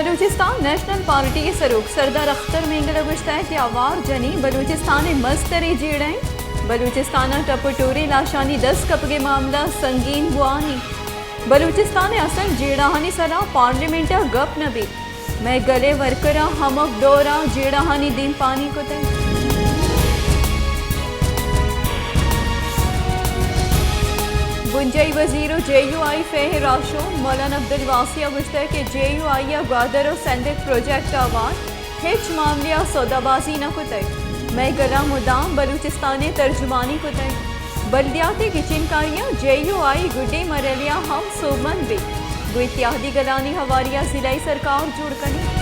Balochistan national party ءِ سروک سردار اختر مینگل ءَ گوشتگ کہ آوار جنین بلوچستان ءِ مستریں جیڑہ اِنت۔ بلوچستان ءَ ٹپ ءُ ٹوریں لاشانی دست کپگ ءِ معاملہ سنگین بوان اِنت۔ بلوچستان ءِ اصل جیڑہانی سرا پارلیمنٹ ءَ گپ نہ بیت۔ مئے گل ءِ ورکراں ہمک دور ءَ جیڑہانی دیمپانی کتگ۔ بنجاہی وزیر ءُ جے یو آئی فیح ءِ راہشون مولانا عبدالواسی ءَ گوشتگ کہ جے یو آئی ءَ گوادر ءُ سندھ پروجیکٹ ءَ وان ہچ معاملے ءَ سودابازی نہ کتگ۔ مئے گلاں مدام بلوچستان ءِ ترجمانی کتگ۔ بلدیاتی گچینکاریاں جے یو آئی گڈی مرحلہ ءَ ہم سوبمند بیت۔ گوں اتحادی گلانی ہواری ءَ ضلعی سرکار جوڑ کنیں۔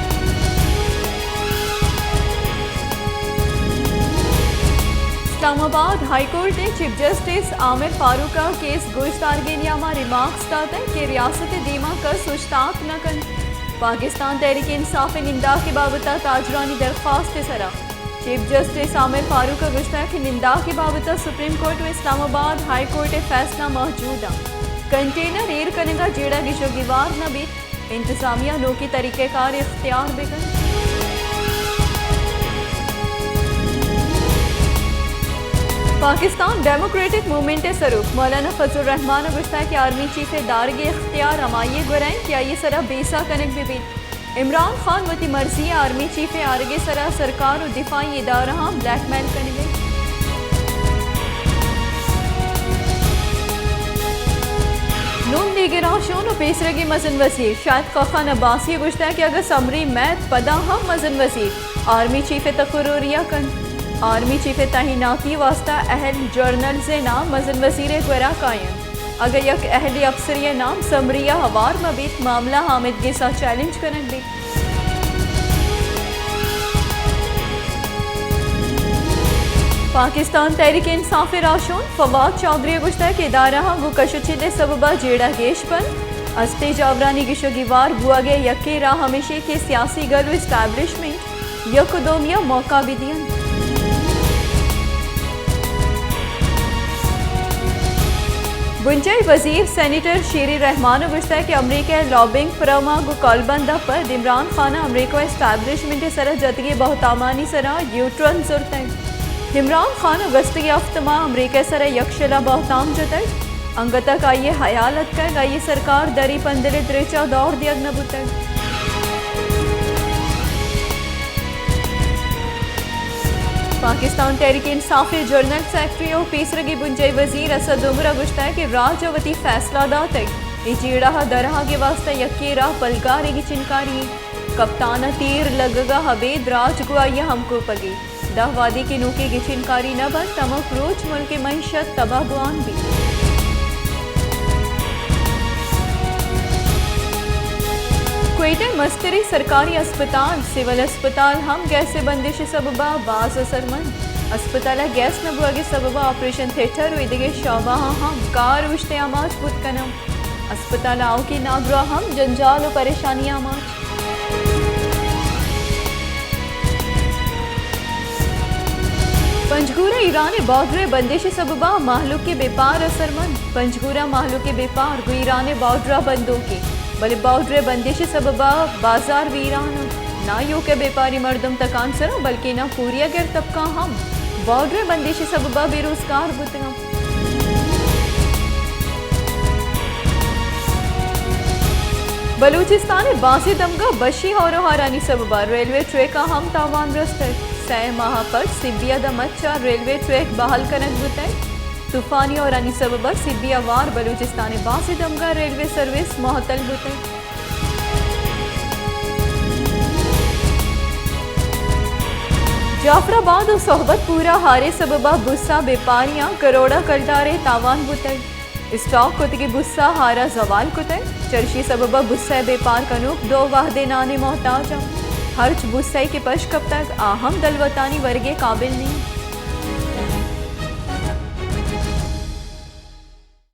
اسلام آباد ہائی کورٹ ءِ چیف جسٹس عامر فاروق ءَ کیس گوشدارگے نیاما ریمارکس داتگ کہ ریاست ءِ دیما کس اوشتات نہ کنت۔ پاکستان تحریک انصاف ءِ ننداک ءِ بابت ءَ تاجرانی درخواست ءِ سرا چیف جسٹس عامر فاروق ءَ گوشتگ کہ ننداک ءِ بابت ءَ سپریم کورٹ ءُ اسلام آباد ہائی کورٹ ءِ فیصلہ موجود اَنت۔ کنٹینر ایر کنگ ءَ جیڑہ گیش ءُ گیوار نہ بیت، انتظامیہ نوکیں طریقہ کار اختیار بہ کنت۔ پاکستان ڈیموکریٹک موومنٹ ءِ سروک مولانا فضل الرحمان ءَ گوشتگ کہ آرمی چیف ءِ دارگ ءِ اختیار ہمائی ءِ گورا اِنت کہ آئی ءِ سرا بیسہ کنگ بہ بیت۔ عمران خان وتی مرضی ءَ آرمی چیف ءِ آرگ ءِ سرا سرکار ءُ دفاعی ادارہاں بلیک میل کنگ ءَ اِنت۔ نون لیگ ءِ راہشون ءُ پیسرگیں مزن وزیر شاہد خاقان عباسی ءَ گوشتگ کہ اگاں سمری میت پدا ہم مزن وزیر آرمی چیف ءِ تقرری ءَ کنت، آرمی چیف ءِ تعیناتی ءِ واستہ اہل جنرلز ءِ نام مزن وزیر ءِ گورا کاینت۔ اگاں یک اہلیں اپسرے ءِ نام سمری ءَ ہوار مہ بیت، معاملہ آمدگس ءَ چیلنج کنگ بیت۔ پاکستان تحریک انصاف ءِ راہشون فواد چوہدری ءَ گوشتگ کہ ادارہاں گوں کش ءُ چل ءِ سبب ءَ جیڑہ گیش بنت۔ استیں جاورانی گیش ءُ گیوار بوہگ ءِ یکیں راہ ہمیش اِنت کہ سیاسی گل ءُ اسٹیبلشمنٹ یک ءُ دومی ءَ موقع بہ دئینت۔ بنجاہی وزیر سینیٹر شیری رحمان ءَ گوشتگ کہ امریکہ ءِ لابنگ فرم ءَ گوں کالبند ءَ پد عمران خان ءَ امریکہ ءُ اسٹیبلشمنٹ ءِ سرا جتگیں بہتامانی سرا یوٹرن زرتگ۔ عمران خان ءَ گوستگیں ہفت ماہ امریکہ ءِ سرا یکشل ءَ بہتام جتگ۔ انگت ءَ کہ آئی ءِ ہیال اتکگ، آئی ءِ سرکار دری پندل ءِ درچ ءَ دور دیگ نہ بوتگ۔ پاکستان تحریک انصاف ءِ جنرل سیکرٹری ءُ پیسرگیں بنجاہی وزیر اسد عمر ءَ گوشتگ کہ راج ءَ وتی فیصلہ داتگ، اے جیڑہ ءِ درآہگ ءِ واستہ یکیں راہ پلگاریں گچینکاری اِنت۔ کپتان ءَ تیر لگگ ءَ ابید راج گوں آئی ءَ ہمکوپگی۔ داں وہدے کہ نوکیں گچینکاری نہ بنت، ہمک روچ ملک ءِ معیشت تباہ بوان بیت۔ کوئٹہ ءِ مستریں سرکاری ہسپتال سول ہسپتال ہم گیس ءِ بندش ءِ سبب ءَ باز اثرمند۔ ہسپتال ءَ گیس نہ بوہگ ءِ سبب ءَ آپریشن تھیٹر ءُ ایدگہ شعبہاں ہم کار اوشت ءِ آماچ بوت کناں۔ ہسپتال ءِ آؤکیں نادراہ ہم جنجال ءُ پریشانی ءِ آماچ۔ پنجگور ءَ ایران ءِ بارڈر ءِ بندش ءِ سبب ءَ مہلوک ءِ بیپار اثرمند۔ پنجگور ءَ مہلوک ءِ بیپار گوں ایران ءِ بارڈر ءَ بندوک اِنت، بلے بارڈر ءِ بندش ءِ سبب ءَ بازار ویران اَنت۔ نہ ایوک ءَ بیپاری مردم تکانسراں، بلکیں نہ پوریاگر طبقہ ہم بارڈر ءِ بندش ءِ سبب ءَ بے روزگار بوتگ اَنت۔ بلوچستان ءِ بازیں دمگ ءَ بشی ہور ءُ ہارانی سبب ءَ ریلوے ٹریک ءَ ہم تاوان رستگ۔ سئے ماہ ءَ پد سبی ءَ داں مچ ءَ ریلوے ٹریک بحال کنگ بوتگ۔ طوفانی ہورانی سبب ءَ سبی ءَ ہوار بلوچستان ءِ بازیں دمگ ءَ ریلوے سروس معطل بوتگ۔ جعفر آباد ءُ صحبت پور ءَ ہار ءِ سبب ءَ بس ءَ بیپاریاں کروڑ ءَ کلدار ءِ تاوان بوتگ۔ اسٹاک کتگیں بس ءَ ہار ءَ زوال کتگ۔ چرشی ءِ سبب ءَ بس ءِ بیپار کنوک دو وہد ءِ نان ءِ محتاج اَنت۔ ہرچ بس ءَ کہ پش کپتگ، آ ہم دلوتانی ورگ ءِ قابل نہ اِنت۔